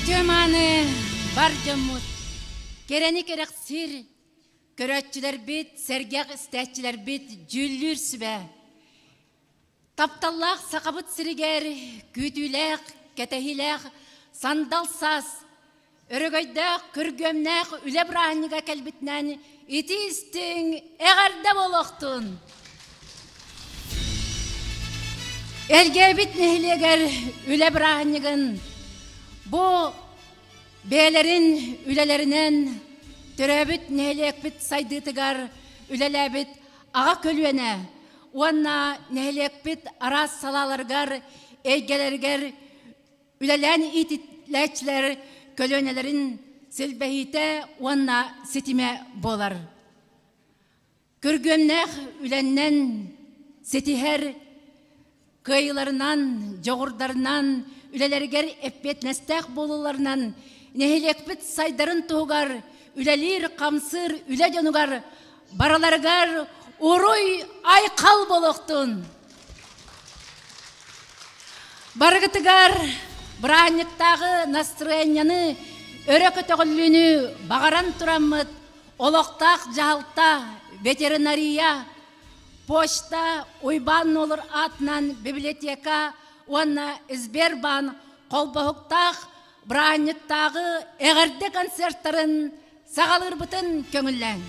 Үтүө-мааны бар дьоммут, кэрэни кэрэхсиир көрөөччүлэрбит, сэргэх истээччилэрбит дьүүллүүр сүбэ. Тапталлаах Сахабыт сиригэр күүтүүлээх, кэтэһиилээх сандал саас, өрөгөйдөөх, күргүөмнээх үлэ бырааһынньыга кэлбитинэн итии-истиҥ эҕэрдэ буолуохтун! Элгээбит нэһилиэгэр үлэ бырааһынньыгын бу бэйэлэрин үлэлэринэн төрөөбүт нэһилиэкпит сайдыытыгар үлэлээбит аҕа көлүөнэ уонна нэһилиэкпит араас салааларыгар, эйгэлэригэр үлэлээн иитиллээччилэр көлүөнэлэрин силбэһиитэ уонна ситимэ буолар. Күргүөмнээх үлэннэн ситиһэр кыайыыларынан, дьоҕурдарынан, үлэлэригэр эппиэтинэстээх буолууларынан нэһилиэкпит сайдарын туһугар үлэлиир-хамсыыр үлэ дьонугар барыларыгар уруй-айхал буолуохтун! Барыгытыгар бырааһынньыктааҕы настырыанньаны өрө көтөҕүллүүнү баҕаран тураммыт олохтоох дьаһалта, ветеринария, почта, Уйбаан Нуолур аатынан библиотека уонна Сбербаан холбоһуктаах бырааһынньыктааҕы эҕэрдэ концертарын саҕалыырбытын көҥүллээҥ.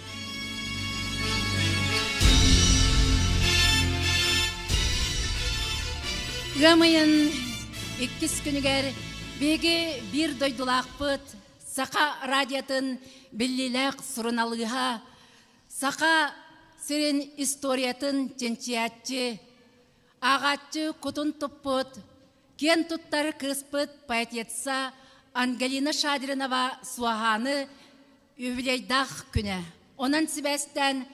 Ыам ыйын иккис күнүгэр биһиги биир дойдулаахпыт Саха радиотын биллиилээх суруналыыһа, Саха сирин историятын чинчийээччи, ааҕааччы кутун туппут Киэн туттар кыыспыт поэтесса Ангелина Шадринова Суоһааны юбилейдаах күнэ. Онон сибээстээн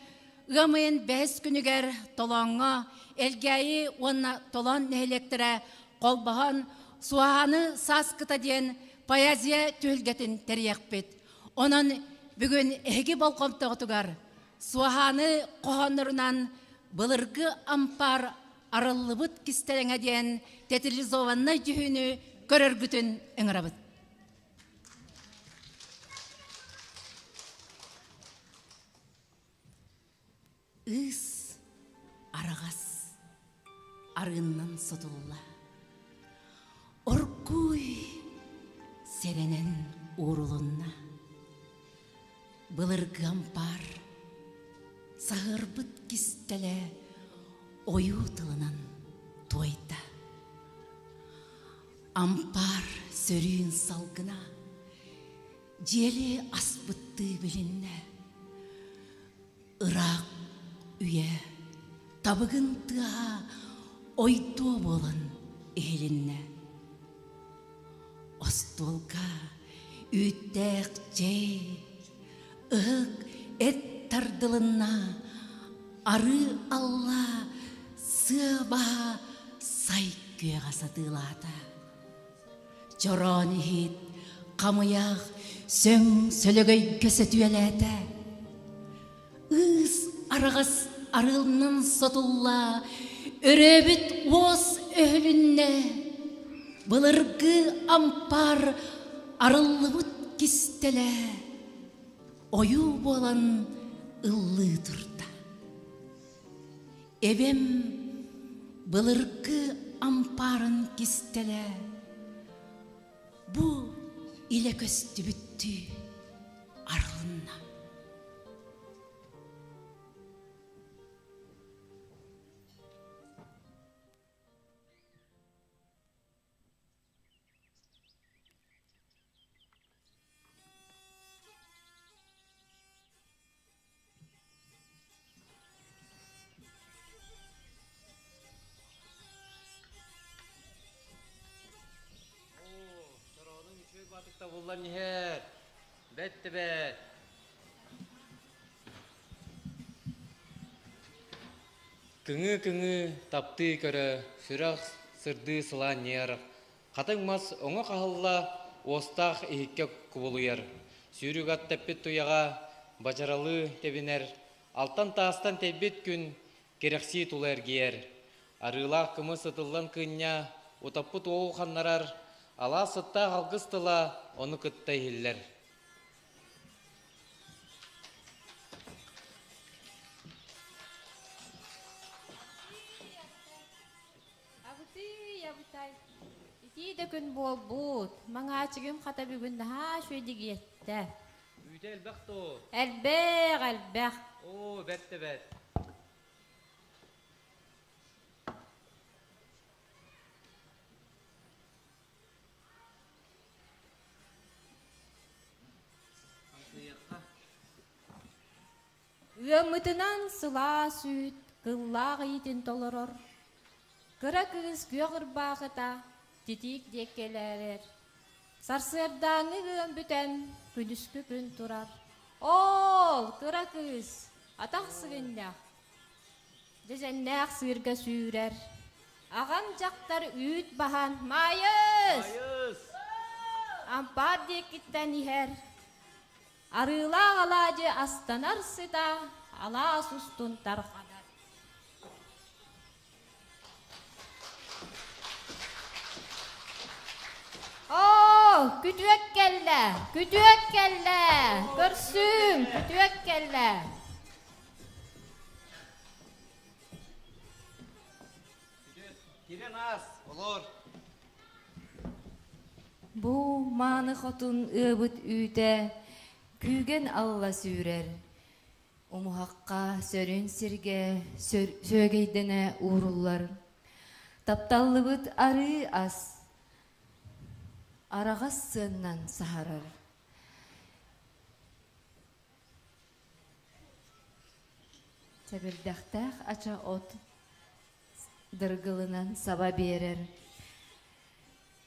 ыам ыйын бэһис күнүгэр Толооҥҥо Элгээйи уонна Толоон нэһилиэктэрэ холбоһон Суоһааны сааскыта диэн поэзия түһүлгэтин тэрийиэхпит. Онон бүгүн эһиги болҕомтоҕутугар Суоһааны хоһооннорунан былыргы ампаар арыллыбыт кистэлэҥэ диэн театрализованнай дьүһүнү көрөргүтүн ыҥырабыт. Ыыс араҕас арыыннан сотулла. Оргууй сэрэнэн уурулунна. Былыргы ампаар саһыарбыт кистэлэ ойуу тылынан туойда. Ампаар сөрүүн салгына дьиэли аспыттыы билиннэ. Ыраах үйэ табыгын тыаһа ойдуо буолан иһилиннэ. Остуолга үүттээх чэй, ыһык эт тардылынна, арыы алла сыа баһа сай күөҕэ сатыылаата. Чороон иһит, хамыйах, сөҥ сөлөгөйгө сөтүөлээтэ. Ыыс араҕас арыылынан сотулла, өрөөбүт уос өһүлүннэ. Былыргы ампаар арыллыбыт кистэлэ ойуу буолан ыллыы турда. Эбэм былыргы ампаарын кистэлэ бу илэ көстүбүттүү арылынна. Чороонуҥ үчүгэй баатыкта буллан иһэр. Бэт да бэт. Кыҥыы-кыҥыы, таптыы көрө, сүрэх сырдыы сылаан ньыар, хатыҥ мас оҥо хаһылла, уостаах иһиккэ кубулуйар. Сүүрүк ат тэппит туйаҕа бадьаралыы тэбинэр, алтан таастан тэйбит күн кэрэхсии тула эргийэр. Арыылаах кымыс ытыллан кыынньа, утаппыт уоҕу ханнарар, Алаас сыттаах алгыс тыла ону кытта иһиллэр. Абытый, абытай. Итии да күн буолбут. Маҥаачыгым хата бүгүн наһаа үчүгэйдик иэттэ. Үүтэ элбэх дуо? Элбэх, элбэх. Оо, бэрт да бэрт. Ыаммытынан сылаас үүт кыллаах иитин толорор. Кыра кыыс күөх ырбаахыта титиик диэки элээрэр. Сарсыардааҥҥы ыам бүтэн, күнүскү күн турар. Оол, кыра кыыс, атах сыгынньах, дьэдьэннээх сыырга сүүрэр. Аҕам дьахтар үүт баһан «Маайыс!» Маайыс! Ампаар диэкиттэн иһэр. Арыылаах алаадьы астанар сыта алаас устун тарҕанар. Оо, күтүөт кэллэ, күтүөт кэллэ, көрсүүм, күтүөт кэллэ. Күтүөт, кирэн аас, олор. Бу мааны хотун ыабыт үүтэ күүгэн алла сүүрэр. Умуһахха сөрүн сиргэ сүөгэйдэнэ ууруллар. Тапталлыбыт арыы ас араҕас сыаннан саһарар. Сэбирдэхтээх ача от дыргылынан саба биэрэр.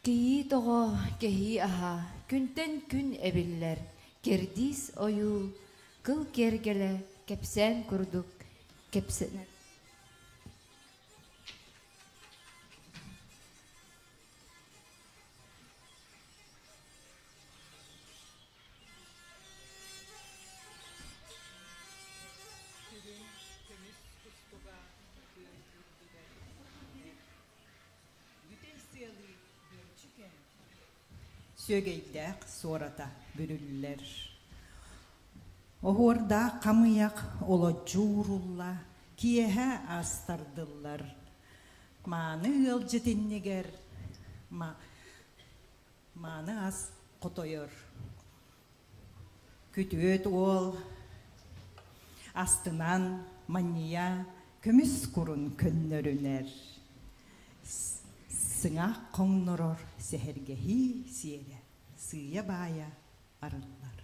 Кийиит оҕо кэһии аһа күнтэн күн эбиллэр, кэрдиис ойуу, кыл киэргэлэ кэпсээн курдук кэпсэнэр. Күһүн көмүс кустуга күөл үрдүгэр Бүтэй сыалыы бүөрчүкэ Сүөгэйдээх суората бүрүллэр. Оһуордаах хамыйах олоччу уурулла, киэһэ астардыллар. Мааны ыалдьыт иннигэр мааны ас хотойор. Күтүөт уол астынан манньыйа көмүс курун көннөрүнэр. Сыҥаах хоҥнорор сэһэргэһии сиэрэ сыыйа-баайа арыллар.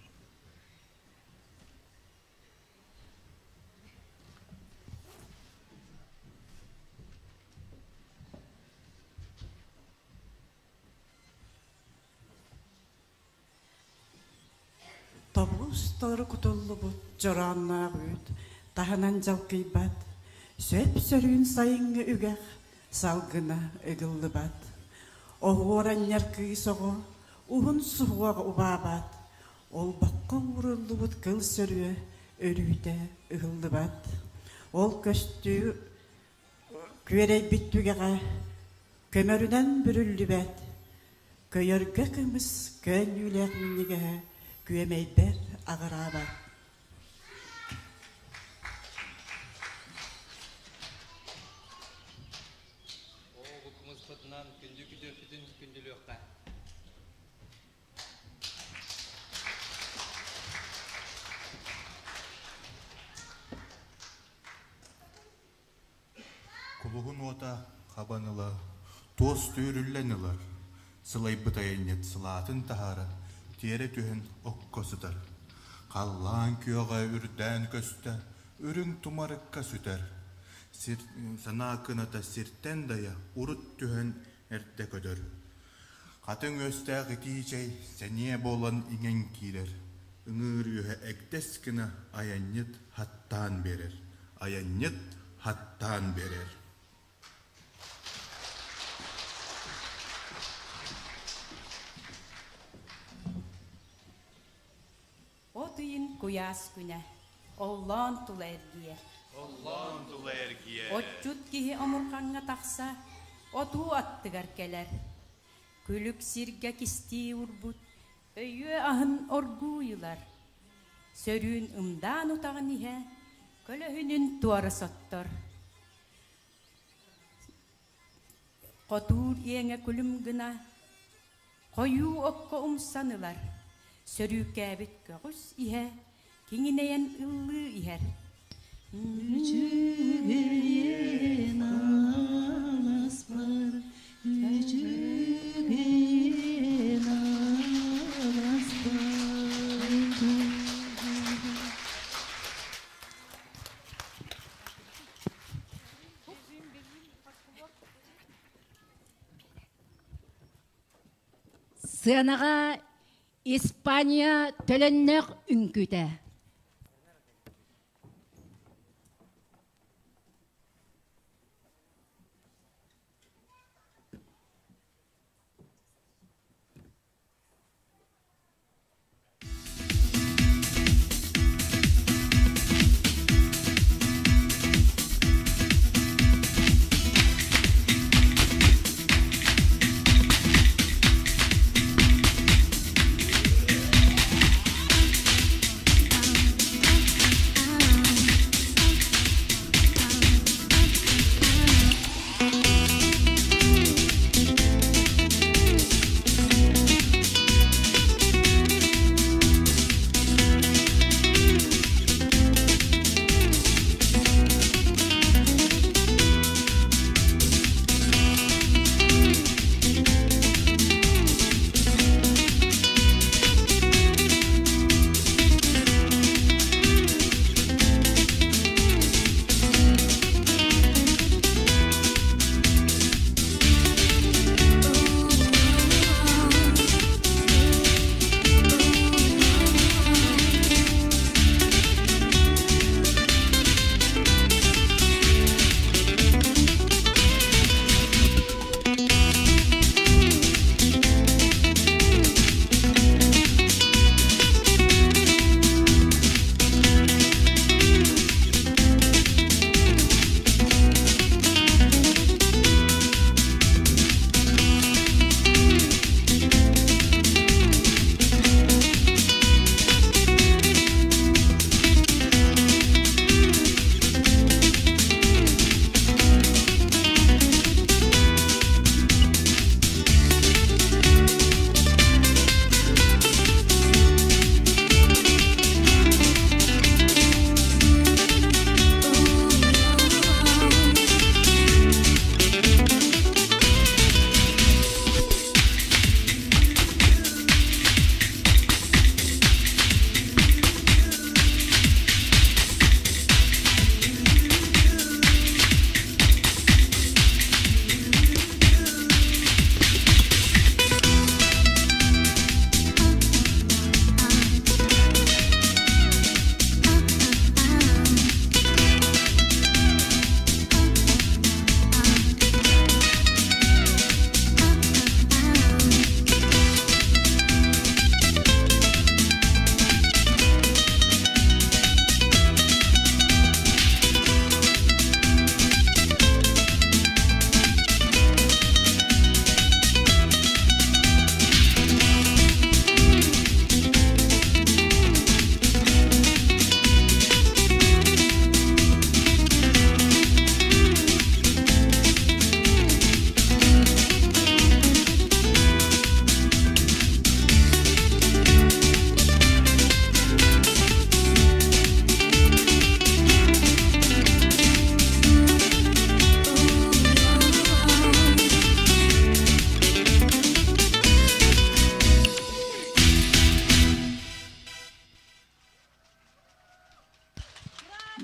Тобус толору кутуллубут дьороонноох үүт таһынан дьалкыйбат, сөп-сөрүүн сайыҥҥы үгэх салгына ыгыллыбат. Оһуоранньар кыыс оҕо уһун суһуоҕа убаабат, олбоххо ууруллубут кыл сөрүө өрүүтэ ыһыллыбат. Ол көстүү күөрэйбит түгэҕэ көмөрүнэн бүрүллүбэт, көйөргө кымыс көөнньүүлээх минньигэһэ күөмэйбэр аҕыраабат. Оо, бу кымыспытынан күндү күдүөхпүтүн күндүлүөххэ. Кулуһун уота хабан ыла, туос түүрүллэн ылар, сылайбыт айанньыт сылаатын таһааран, тиэрэ түһэн окко сытар. Халлаан күөҕэ үрдээн көстө, үрүҥ тумарыкка сүтэр. Сир, санаа кыната сиртэн дайа, урут түһэн эрдэ көтөр. Хатыҥ үөстээх итии чэй сэниэ буолан иҥэн киирэр, ыҥыыр үөһэ эгдэс гына айанньыт хаттаан биэрэр, айанньыт хаттаан биэрэр. От ыйын куйаас күнэ, оллоон тула эргийэр. Оллоон тула эргийэр. Отчут киһи омурҕаҥҥа тахса, отуу аттыгар кэлэр. Күлүк сиргэ кистии урбут өйүө аһын оргууй ылар. Сөрүүн ымдаан утаҕын иһэ, көлөһүнүн туора соттор. Хотуур иэҥэ күлүм гына, хойуу окко умсан ылар. Сөрүүкээбит көҕүс иһэ, киҥинэйэн ыллыы иһэр. Үчүгэйин аласпар, үчүгэйин аласпар. Сыанаҕа Испания төлөннөөх үҥкүүтэ.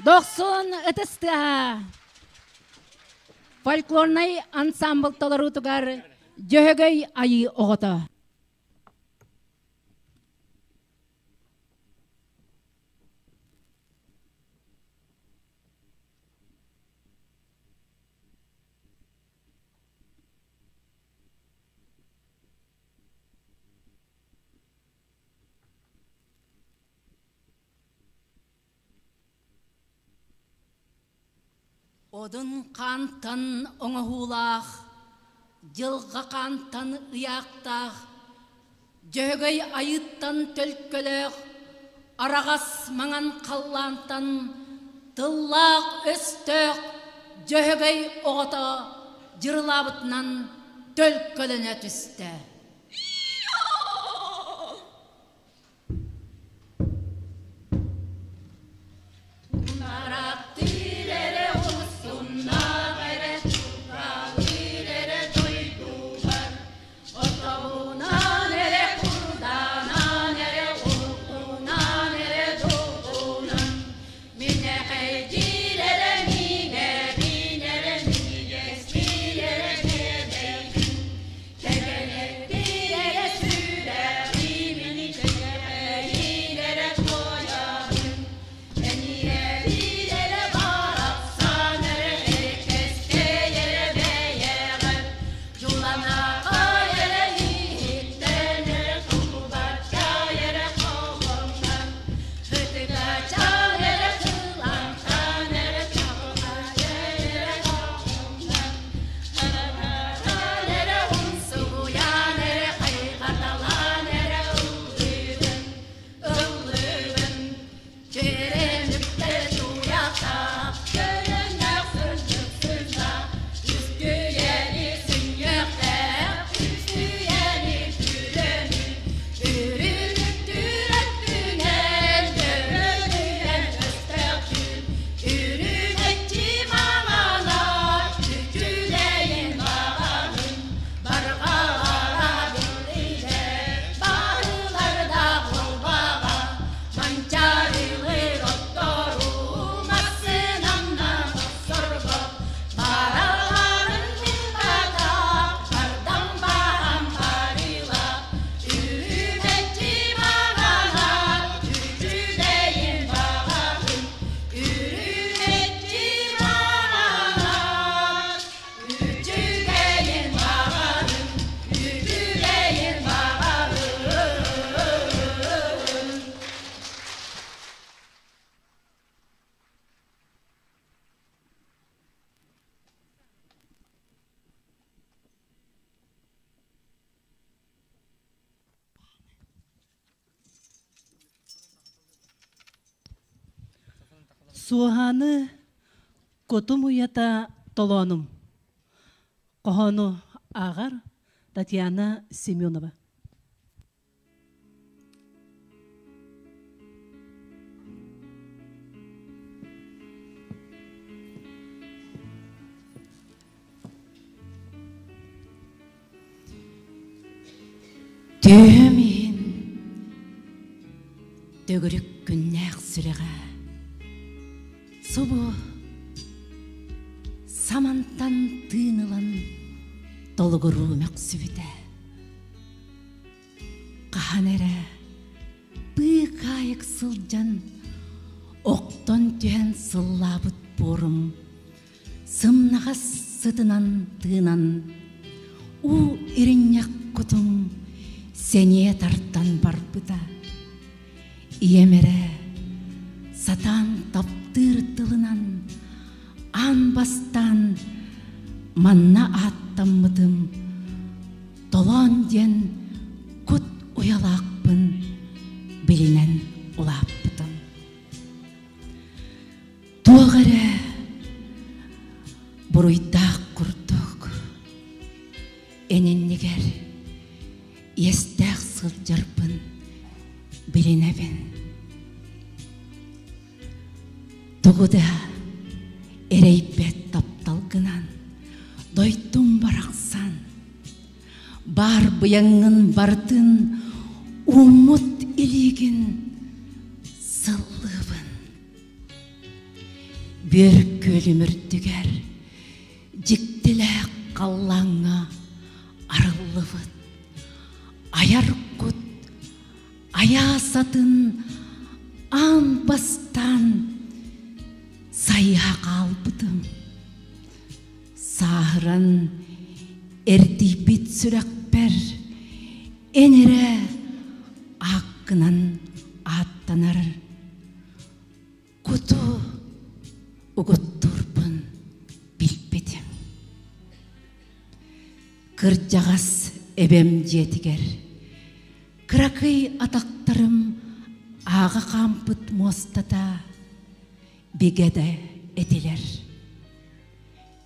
Дохсун ытыс тыаһа фольклорнай ансамбл толоруутугар Дьөһөгөй Айыы оҕото. Одун хаантан оҥоһуулаах Дьылҕа хаантан ыйаахтаах, Дьөһөгөй айыыттан төлкөлөөх, араҕас маҥан халлаантан тыллаах өстөөх Дьөһөгөй оҕото дьырылаабытынан төлкөлөнө түстэ. Тунараптыыр эрэ устуннаах эрэ чугаһыыр эрэ дойдубар Отобунан эрэ курдаанан эрэ уруккунан эрэ долгунан Мин эхэйдиир эрэ миинэбин эрэ минньигэстиир эрэ күөдэйбин Кэкэлэттиир эрэ сүрэҕим кэкэйиир эрэ туойабын Эниэлиир эрэ барахсан эрэ эрэкэстэй эрэ бэйэҕэр Дьуланаҕай эрэ иһиттэн эрэ кулубаччай эрэ холоннор Ытыгачаан эрэ кылаҥтан эрэ чаҕылхайай эрэ холоннор Хараҥачаан эрэ умсугуйан эрэ хайҕаталаан эрэ ыллыыбын, ыллыыбын Чэрэниктэ туйахтаах, көрүннэх сырдык сыҥнаах, үстүйэни сүнньүөхтээх, үстүйэни түрөнү, үрүлүктүүр өттүнэн, дөрүлүнэн өстөөхтүүр, үрүмэччи маҥанар, үчүгэйин баҕаһын, барҕаҕара билинэ, баһылардаах буолбаҕа, Манчаарылыыр оттору массыынанна охсорго бараларын билбатах бардам баһан барыла үрүмэччи маҥанар үчүгэйин баҕаһын үрүмэччи маҥанар үчүгэйин баҕаһын үчүгэйин баҕаһын. Суоһааны Кутум уйата толоонум. Хоһоону ааҕар Татьяна Семенова. Түөһүм иһин төгүрүк күннээх сүрэҕэ субу самантан тыын ылан толугуруу мөхсүбүтэ. Хаһан эрэ быыкаайык сылдьан охтон түһэн сыллаабыт буорум сымнаҕас сытынан тыынан уу иринньэх кутум сэниэ тартан барбыта. Ийэм эрэ сатаан таптыыр тылынан аан бастаан манна ааттаммытым Толоон диэн кут уйалаахпын билинэн улааппытым. Туох эрэ буруйдаах курдук эн иннигэр иэстээх сылдьарбын билинэбин. Тугу да эрэйбэт тапталгынан дойдум барахсан баар быйаҥҥын бартын ууммут илиигин сыллыыбын. Бүөр күөлүм үрдүгэр дьиктилээх халлааҥҥа арыллыбыт айар кут айаасатын аан бастаан сайыһа хаалбытым. Сааһыран эрдийбит сүрэхпэр эн эрэ ааккынан ааттанар куту угуттуурбун билбитим. Кырдьаҕас эбэм дьиэтигэр кыракый атахтарым ааҕа хаампыт муостата бигэ да этилэр.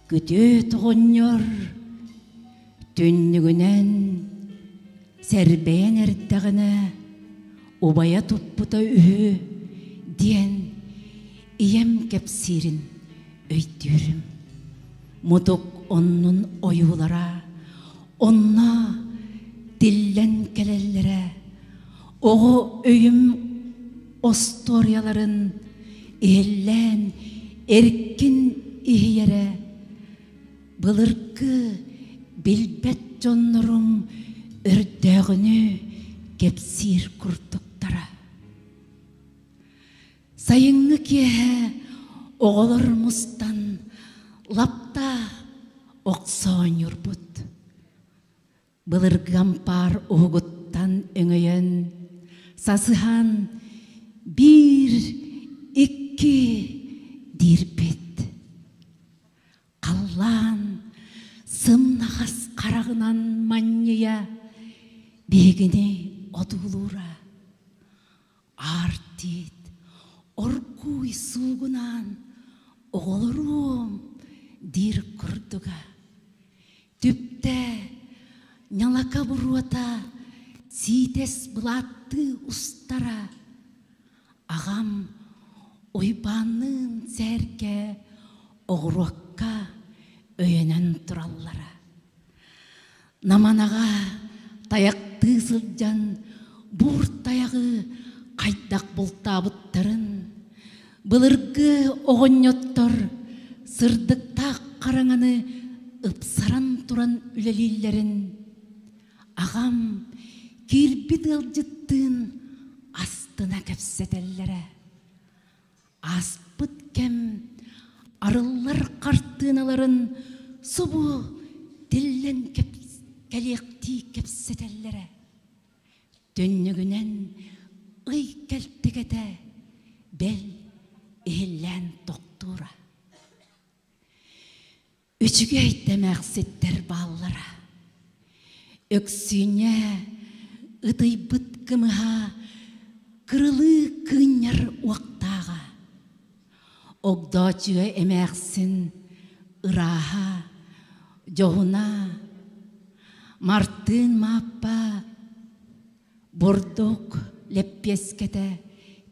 Күтүөт оҕонньор түннүгүнэн сэрбэйэн эрдэҕинэ убайа туппута үһү диэн ийэм кэпсиирин өйдүүрүм. Мутук оннун ойуулара онно тиллэн кэлэллэрэ оҕо өйүм остуоруйаларын иһиллээн эркин иһийэрэ былыргы билбэт дьоннорум өрдөөҕүнү кэпсиир курдуктара. Сайыҥҥы киэһэ оҕолор мустан лапта охсо оонньуурбут. Былыргы ампаар уһугуттан өҥөйөн, сасыһан биир, икки диирбит. Халлаан сымнаҕас хараҕынан манньыйа биһигини одуулуура. Аар-тиит, оргууй суугунаан оҕолоруом диир курдуга. Түптэ, ньалака буруота сиитэс былааттыы устара. Аҕам Уйбаанныын сээргэ оҕуруокка өйөнөн тураллара. Наманаҕа тайахтыы сылдьан буур тайаҕы хайдах бултаабыттарын, былыргы оҕонньоттор сырдыктаах хараҥаны ыпсаран туран үлэлииллэрин, аҕам киирбит ыалдьыттыын астына кэпсэтэллэрэ. Ааспыт кэм арыллар хартыыналарын субу тиллэн кэлиэхтии кэпсэтэллэрэ. Түннүгүнэн ый кэлтэгэтэ бэл иһиллээн тохтуура. Үчүгэй тэмэхситтэр бааллара. Өксүүнньэ ытыйбыт кымыһа кырылыы кыынньар уохтааҕа. Огдооччуйа эмээхсин ырааһа, дьоһуна, Мартыын Мааппа бурдук лэппиэскэтэ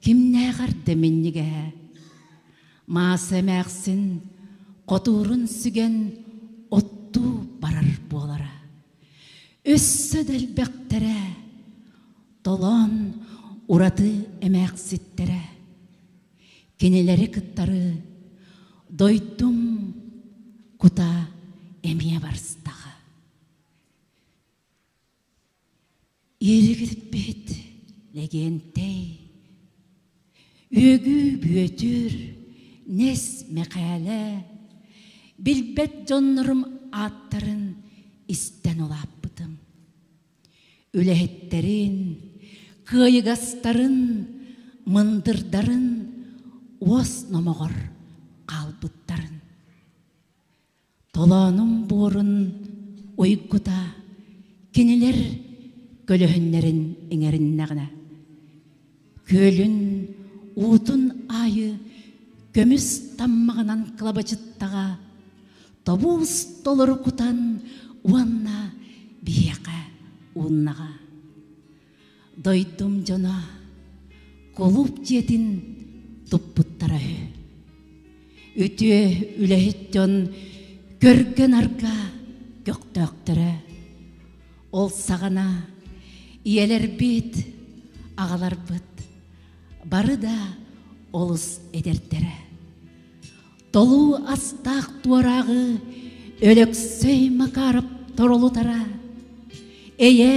кимнээҕэр да минньигэһэ. Мааса эмээхсин хотуурун сүгэн оттуу барар буолара. Өссө да элбэхтэрэ, толоон ураты эмээхситтэрэ. Кинилэри кыттары дойдум кута эмиэ барыстаҕа. Ииригирбит Лэгиэнтэй, Үөгүү Бүөтүр, Нэс Мэхээлэ, билбэт дьоннорум ааттарын истэн улааппытым. Үлэһиттэрин, кыайыгастарын, мындырдарын уос номоҕор хаалбыттарын. Толоонум буорун уйгута кинилэр көлөһүннэрин иҥэриннэҕинэ, күөлүн уутун аайы көмүс таммаҕынан кылабачыттаҕа тобуус толору кутан уонна биһиэхэ ууннаҕа. Дойдум дьоно кулууп дьиэтин туппуттара үһү. Үтүө үлэһит дьон көргө-нарга көхтөөхтөрө. Ол саҕана ийэлэрбит, аҕаларбыт бары да олус эдэрдэрэ. Толуу астаах туорааҕы Өлөксөй Макаров торолутара. Эйэ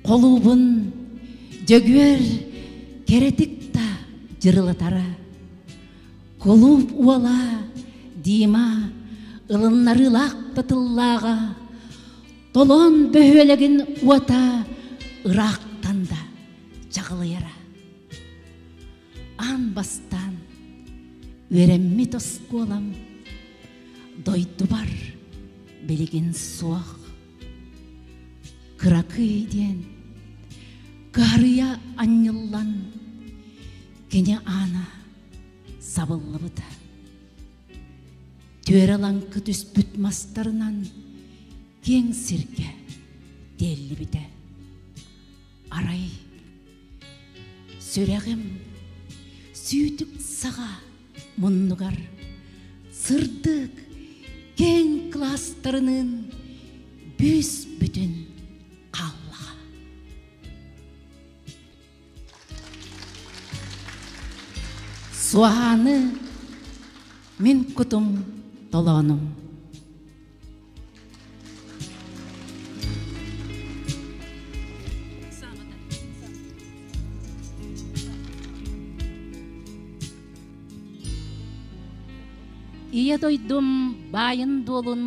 холуубун Дьөгүөр кэрэтик да дьырылатара. Кулууп уола Дима ылыннарыылаах да тыллааҕа, толоон бөһүөлэгин уота ыраахтан да чаҕылыйара. Аан бастаан үөрэммит оскуолам дойдубар билигин суох. Кыракый диэн кыһарыйа анньыллан кини аана сабыллыбыта. Түөрэ лаҥкы түспүт мастарынан киэҥ сиргэ тиэллибитэ. Арай сүрэҕим сүүтүк саҕа муннугар сырдык киэҥ кылаастарыныын бүүс-бүтүн хааллаҕа. Суоһааны мин кутум толоонум. Ийэ дойдум баайын-дуолун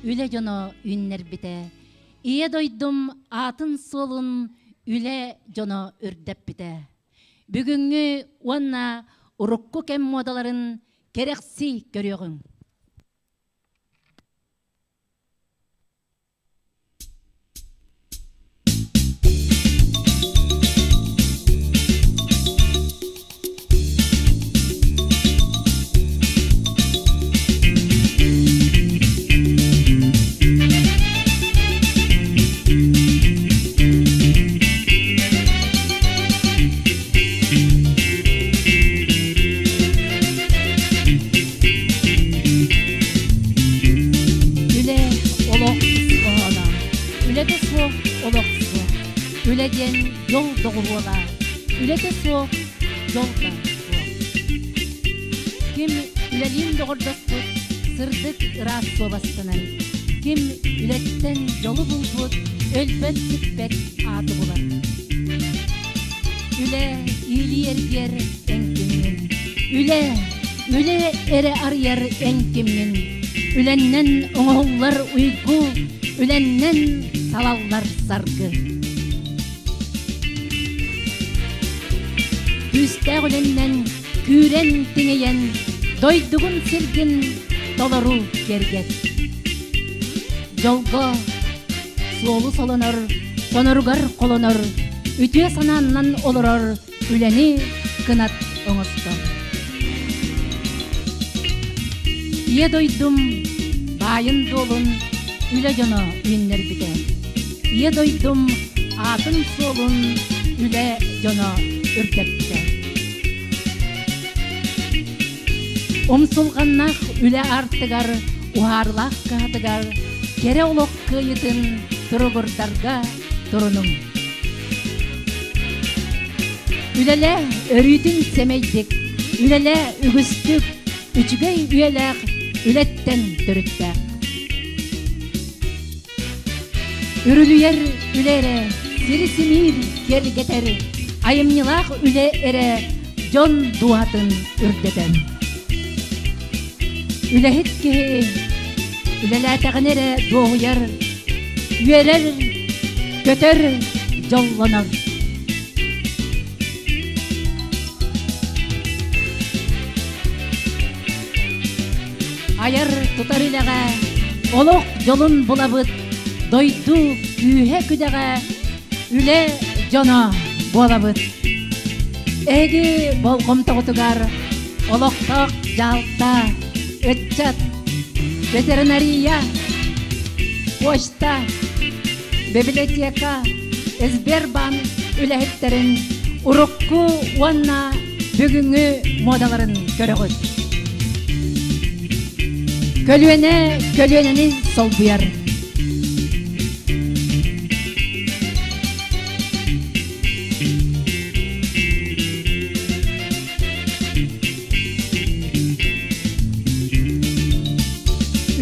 үлэ дьоно үүннэрбитэ. Ийэ дойдум аатын-суолун үлэ дьоно үрдэппитэ. Бүгүҥҥү уонна урукку кэм муодаларын кэрэхсии көрүөҕүҥ. Үлэ олох хоһооно. Үлэтэ суох олох суох. Үлэ диэн дьол доҕуһуола. Үлэтэ суох дьол да суох. Ким үлэлиин доҕордоспут сырдык ыраас суобастанар. Ким үлэттэн дьолу булбут өлбөт-сүппэт ааты булар. Үлэ иилии эргиэр эн кимҥин. Үлэ, үлэ эрэ арыйар эн кимҥин. Үлэннэн оҥоһуллар уйгу, үлэннэн салаллар саргы. Күүстээх үлэннэн күүрэн тиҥийэн, дойдугун сиргин толору киэргэт. Дьолго суолу солонор, соноругар холонор, үтүө санааннан олорор үлэни кынат оҥостор. Ийэ дойдум баайын-дуолун үлэ дьоно үүннэрбитэ. Ийэ дойдум аатын-суолун үлэ дьоно үрдэппитэ. Умсулҕаннаах үлэ аартыгар, уһаарылаах кыһатыгар кэрэ олох кыайыытын туругурдарга турунуҥ. Үлэлээ өрүүтүн сэмэйдик, үлэлээ үгүстүк, үчүгэй үйэлээх үлэттэн төрүттээх. Үрүлүйэр үлэ эрэ сири симиир киэргэтэр, айымньылаах үлэ эрэ дьон дууһатын үрдэтэр. Үлэһит киһи үлэлээтэҕинэ эрэ дуоһуйар, үөрэр, көтөр, дьоллонор. Айар тутар үлэҕэ олох дьолун булабыт, дойду күүһэ-күдэҕэ үлэ дьоно буолабыт. Эһиги болҕомтоҕутугар олохтоох дьаһалта, ыччат, ветеринария, почта, библиотека, Сбербанк үлэһиттэрин урукку уонна бүгүҥҥү муодаларын көрөҕүт. Көлүөнэ көлүөнэни солбуйар.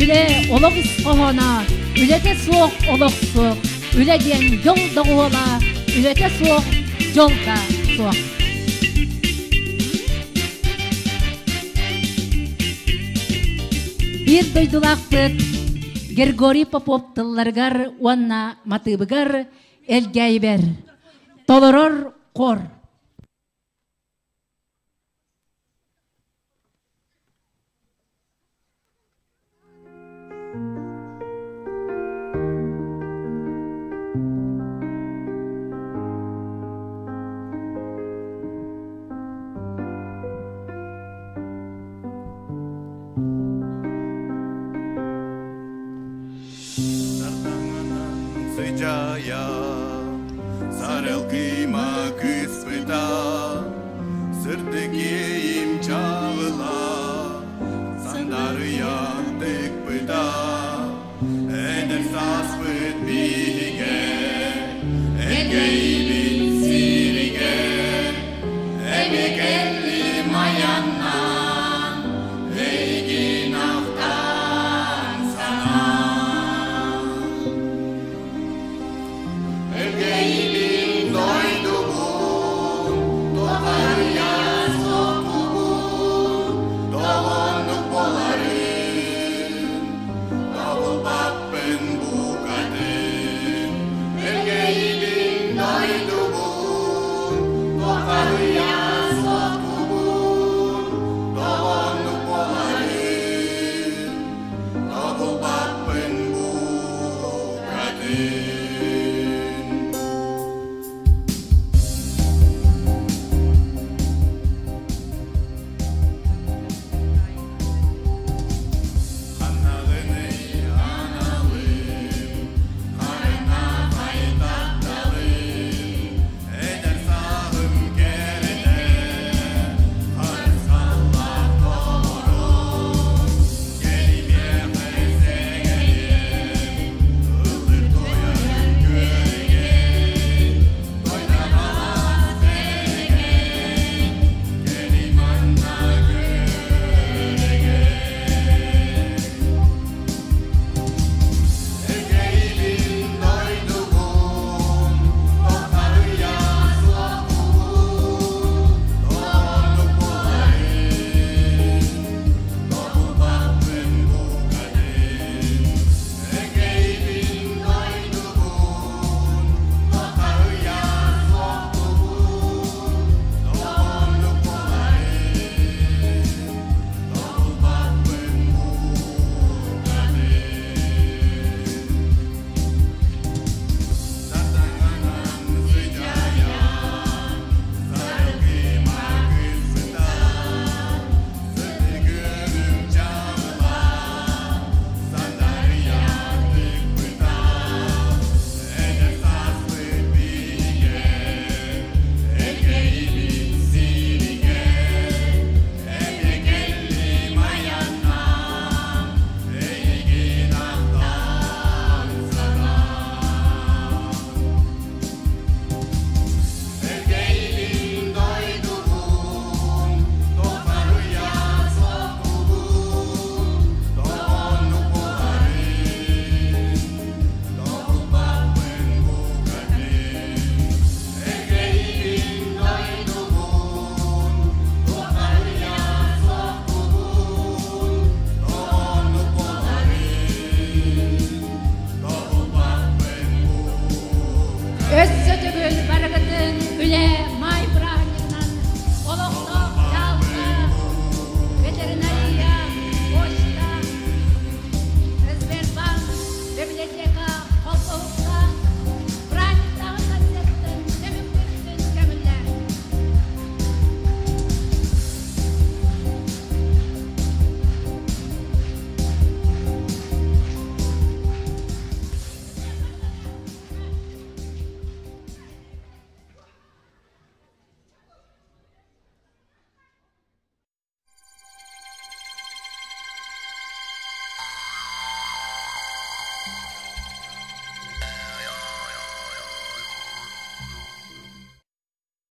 Үлэ олох ис хоһооно, үлэтэ суох олох суох, үлэ диэн дьол доҕуһуола, үлэтэ суох дьол да суох. Биир дойдулаахпыт Григорий Попов тылларыгар уонна матыыбыгар Элгээйибэр толорор хор. Сыдьаайа, сарыал кыыма кыыспыта, сырдык иэйим чаҕыла, сандаарыйа тыкпыта.